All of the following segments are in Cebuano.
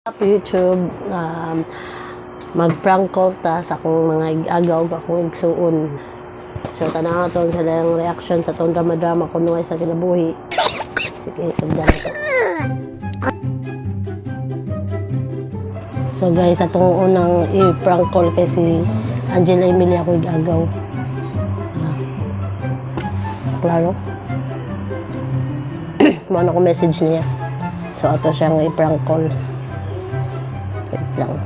Up YouTube, mag-prank call ta sa akong mga agaw ug akong igsuon. So tanaw to sa ilang reaction sa tong drama-drama kuno ay sa kinabuhi. Sige, sundan to. So guys, atong unang i-prank call kay si Angela Emilia ako igagaw. Ah. Klaro? Mao na ko message niya. So ato siyang i-prank call. Wait lang.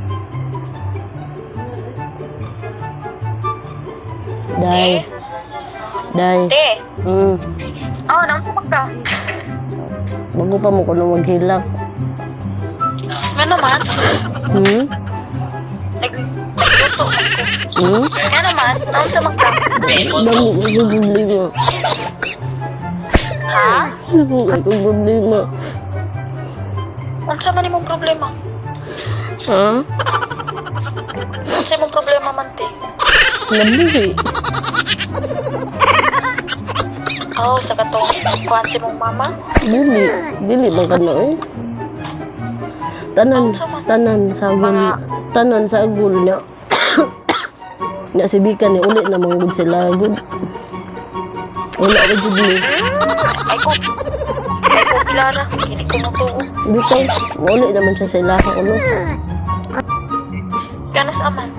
Day. Day. Te, oh, nang ka. Bago pa mo kuno maghilak. Nga naman, nagluto man ko. Nga naman, naon sa magka. Damo ko sa problema. Ha? Damo kay kong problema. Unsa man imong problema? Ha? Unsa imong problema man, te? Nabuhi. Oh, sa katong kuan si mong mama? Dili. Dili man ka na eh. Tanan, tanan sa agul, tanan sa agul niya. Nya si Bika ni uli na manggod sila gud. Wala ko jud ni. Ay ko. Ay ko pilara, hindi ko motuo. Dito, uli naman siya sa ilaha ko no. Kano sa aman?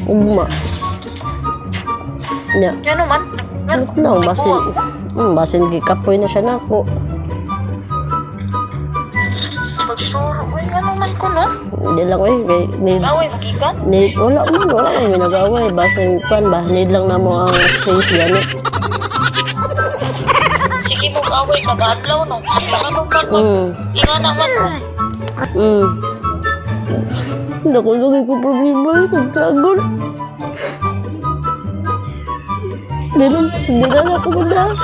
Ugma. Nya, Ngano man? Ngano no, basin. Basin gikapoy na siya nako. Magsuro, uy, ngano man ko no? Hindi lang eh, kay need Away magikan? need wala man may nag-away, basin kan ba need lang namo ang space gani. Sige mo away kada adlaw no. Ngano man ko? Inga na man ko. Naku, lagi ko problema nagtagol. Hindi na ako muna.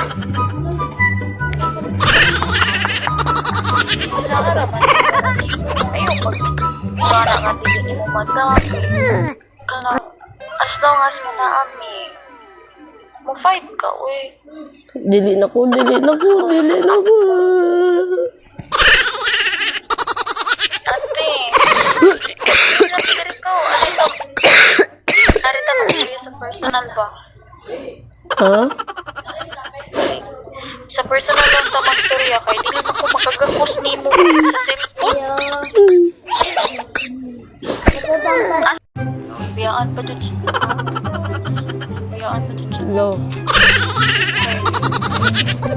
Kinahanglan man. Ayaw pag para nga dili nimo madami. Kana as long as nga naami mo fight ka uy. Dili na ko, dili na ko, dili na ko. Ate. Diri ko, arita. Arita mo sa personal ba? Ha? Sa personal lang ta magstorya kay dili man ko makagakos nimo sa cellphone. As Biyaan pa jud siya. Biyaan pa jud siya. No.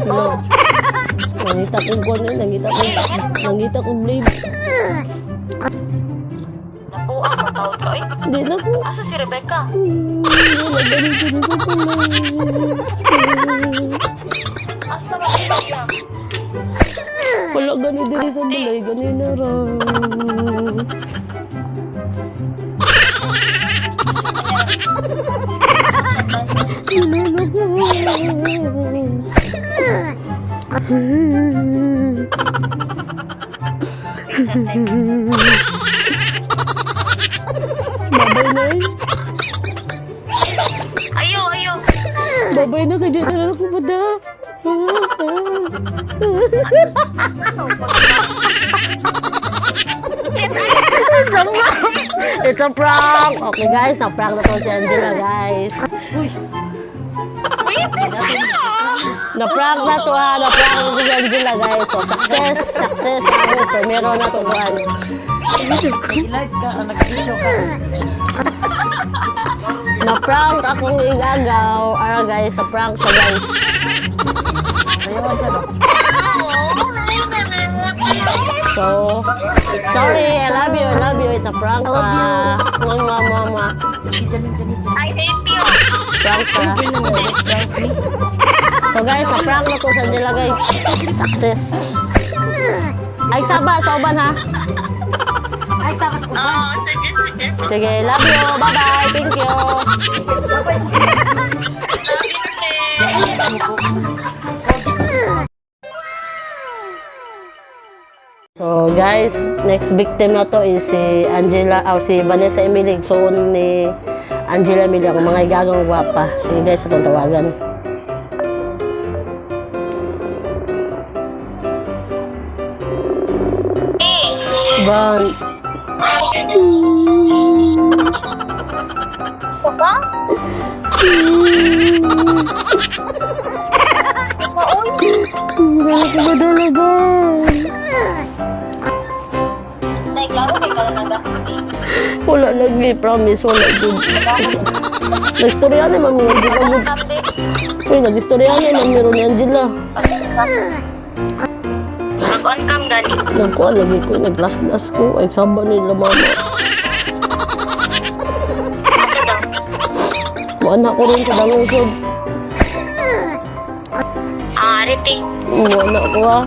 No. Nangita ko kuwan eh, nangita ko blade. Nabuang mo tawad ka eh. Hindi na ko. Asa si Rebecca? Wala ganito na sa tulay. Asa man siya? Wala gani diri sa balay, gani na ra. Wala na ko. Babay na eh. Ayo, ayo. Babay na kay di na ako pada. It's a prank! It's a prank! Okay guys, na-prank na to si Angela guys. Wait, Na-prank na to ha, na-prank na to si Angela guys. So success, success ako. Primero na to kuhan. Live ka, ah, nag-video ka. Na-prank akong igagaw. Ara guys, na-prank siya guys. Ayaw siya no? So, sorry, I love you, I love you. It's a prank. I love you. Mwah, mwah, mwah, mwah. Sige, Janine, Janine, Janine. I hate you. Prank ka. So guys, na-prank na to sa Angela guys. Success. Ay, saba, sa uban ha. Ay, sama sa uban. Oh, sige, sige. Sige, love you. Bye-bye. Thank you. Love you, te. So guys, next victim na to is si Angela, oh, si Vanessa Emily. So ni Angela Emily, ang mga igagang gwapa. Sige guys, itong tawagan. Eh, Van, Ito ka? Maoy. Hindi na ko madalaga. Nay, klaro kay ka na nagakapi. Wala lagi, promise, wala gud. Nagstorya ni Mami Angela mo. Kape. Uy, nagstorya ni Mami ron ni Angela. Nag-on cam gani. Nagkuha lagi ko, naglaslas ko. Ay, saba nila mama. Asa daw? Muana ko rin sa dangusod. Ah, rete. Muana ko ha.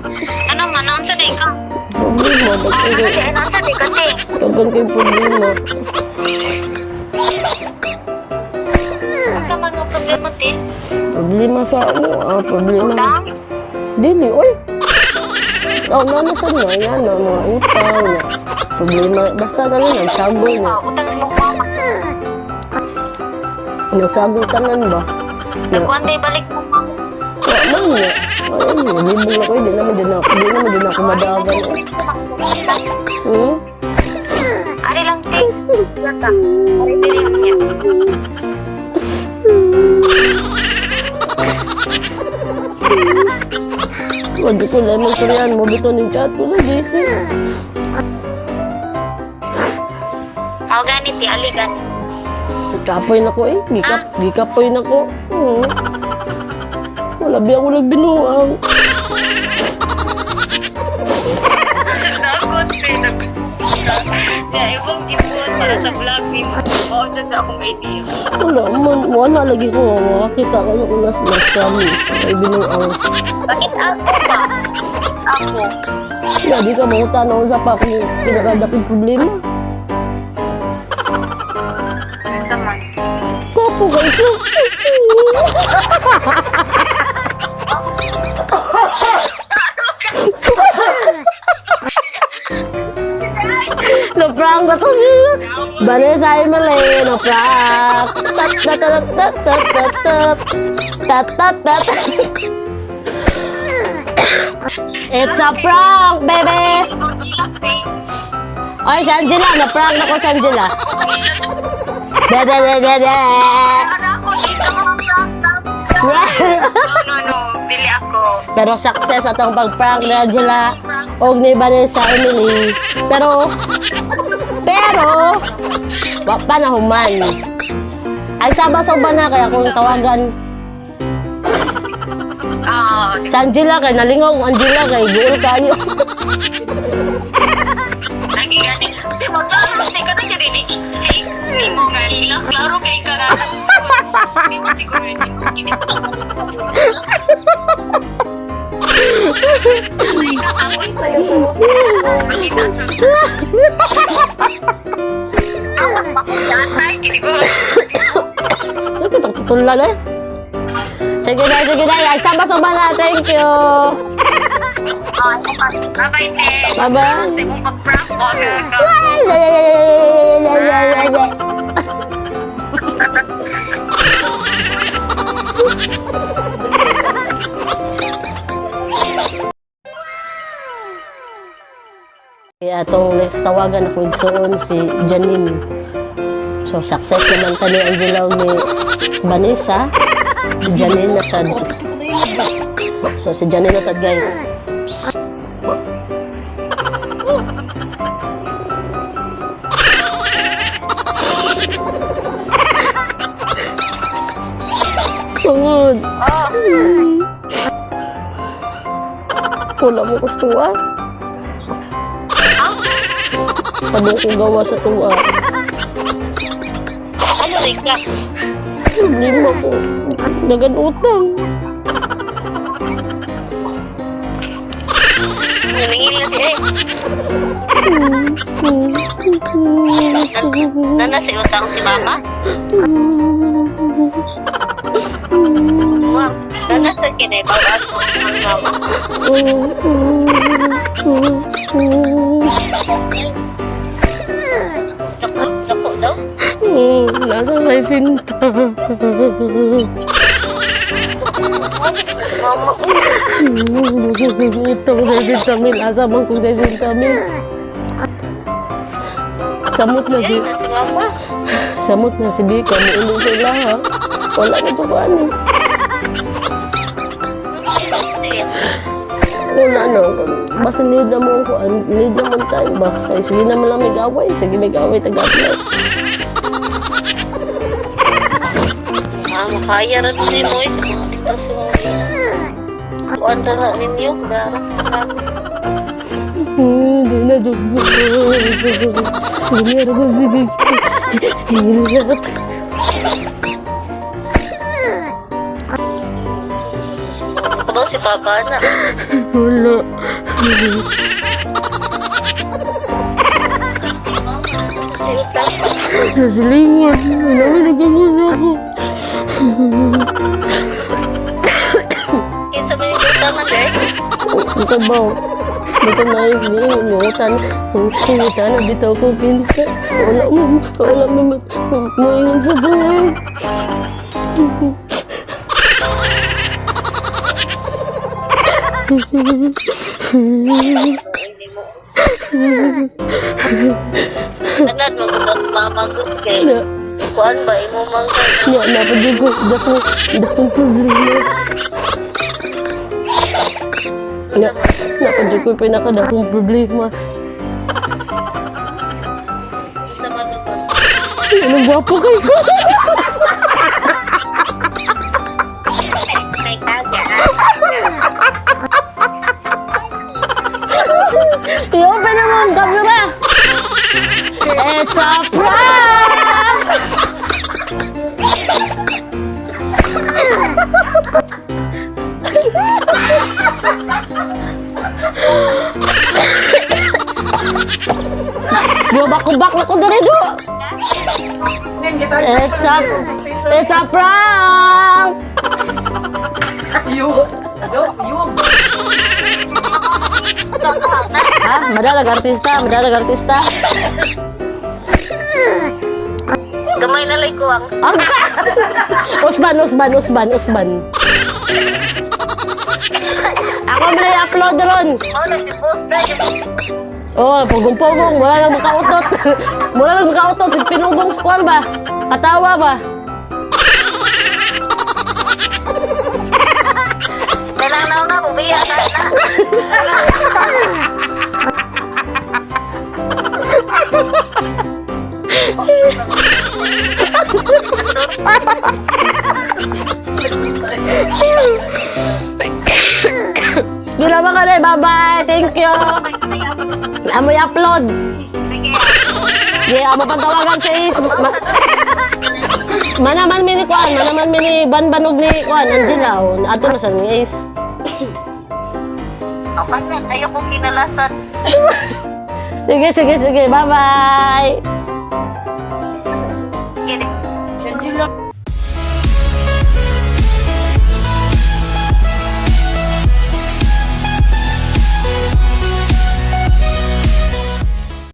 Ano man, naunsa day ka? Problema, daghan Ay, naunsa day ka, te? daghan kay problema. Unsa man nga problema, te? Problema sa mo, ah, problema. Utang? Dili, oy. Oh, nana sa na, yan na, mga utang na. Problema, basta na lang, nagsago na. Ah, utang sa mong mama. Nagsago tanan ba? Na, Nagkuhan day balik mo, mama. wa man niya. Ayun, nalibog ako, di naman din ako, di naman din ako madagan. Eh. Ari lang, te. Yata. Ari, dili niya. Wag ko lang magturyan mo bito ning chat ko sa GC. Mao gani, te. Ali gani. Kapoy na ko eh. Gikapoy na ko. Oo. Wala biya ko nagbinuang. Nagot, te. Kaya ibang gibuhat para sa vlog ni mo. Mao dyan na akong idea. Wala man. Wala lagi ko. Makakita ko sa ulas na promise. Ay binuang. Bakit ako ba? Ako. Ya, di ka mangutana sa pa akong pinakadaking problema. Unsa man? Kapo kayo. Na-prank ako siya. Vanessa Emily, na-prank. Tat, tat, tat, tat, tat, tat, tat. Tat, tat, tat. It's a prank, baby! Ikaw nila, te. Oy, si Angela, na-prank na ko si Angela. De, de, de, de, de. Ano ako dito mga prank. No, no, no. Dili ako. Pero success atong pag-prank ni Angela og ni Vanessa Emily. Pero, pero, wa pa na human. Ay, saba-saba na kaya kung tawagan. Ah, Si Angela kay nalingaw ang Angela kay guol kayo. lagi gani. Di ba, klaro, di ka na dili. Fake ni mo nga ila. Klaro kay ka nga. Di mo siguro di mo kini mo na Ay, nakamoy sa'yo. Makita sa- Awas pa ko dyan, ay, kini ko. Saan kita tutulan eh? Sige na, sige na. Ay, saba-saba na. Thank you. Ah, bye-bye, te. Bye-bye. Sa imong pag-prank ko, aga. Kaya atong next tawagan ako igsoon si Janine. So success naman ta ni Angela ug ni Vanessa. Si Janine na sad. So si Janine na sad, guys. Tungod. Wala mo gusto ah. Padung ko gawa sa tuwa. Ano rin ka? Problema ko. Dagan utang. Naningil na siya eh. Nana si utang si mama? Wow. Nana sa kinay, bawat mo ang mama. Naku, naku daw. Oh, nasa sa sinta. Mama, Utang sa sinta mil. Asa man kung sa sinta mil. Samot na si Ay, na si mama. Samot na si Bika, muulong sa ilaha. Wala na to ano. Wala na. Basta need na mo ko, need na mo time ba? Kaya sige naman lang may gaway. Sige may gaway, taga-apply. Ah, makaya ra ni mo eh, sa mga sitwasyon niya. Kuan ra na ninyo, dara sa klase. Di na jud ko. Hindi na ko si Bika. Hirap. Ano si papa na? Wala. Sa silingan. Wala mo nagkagulo ako. Kinsa man yung utangan eh? Ang kabaw. Basta na niutan. Niutan na bitaw ko pinsa. Wala mo, muingon sa buhay. Hindi mo. Anad mo kung mama ko kay Na, kuan ba imo man ka? na, napagod ko. Dakong problema. Na, napagod ko pinakadakong problema. Kinsa man mo. Anong gwapo kayo? May kaga. I-open na mo ang camera! It's a prank! Yo, bakubak na ko diri do. It's a prank! Iyo. Yo, iyo. Ha? Madalag artista, madalag artista. Gamay na lay kuwang. Ang Usban, usban, usban, usban. Ako man ay upload ron. Oh, na si boss na. Oh, pugong-pugong, wala nang makautot. Wala nang makautot sa pinugong squad ba? Katawa ba? Kanang na na bubiya na na. Ginawa ka na, bye-bye. Thank you. Amoy upload. Yeah, amo pagtawagan sa is. Manaman mi ni kuan, manaman mi ni banbanog ni kuan Angela. Oh, ato na sa ni Ace. Okay na, ayoko kinalasan. Sige, sige, sige. Bye-bye. Kini.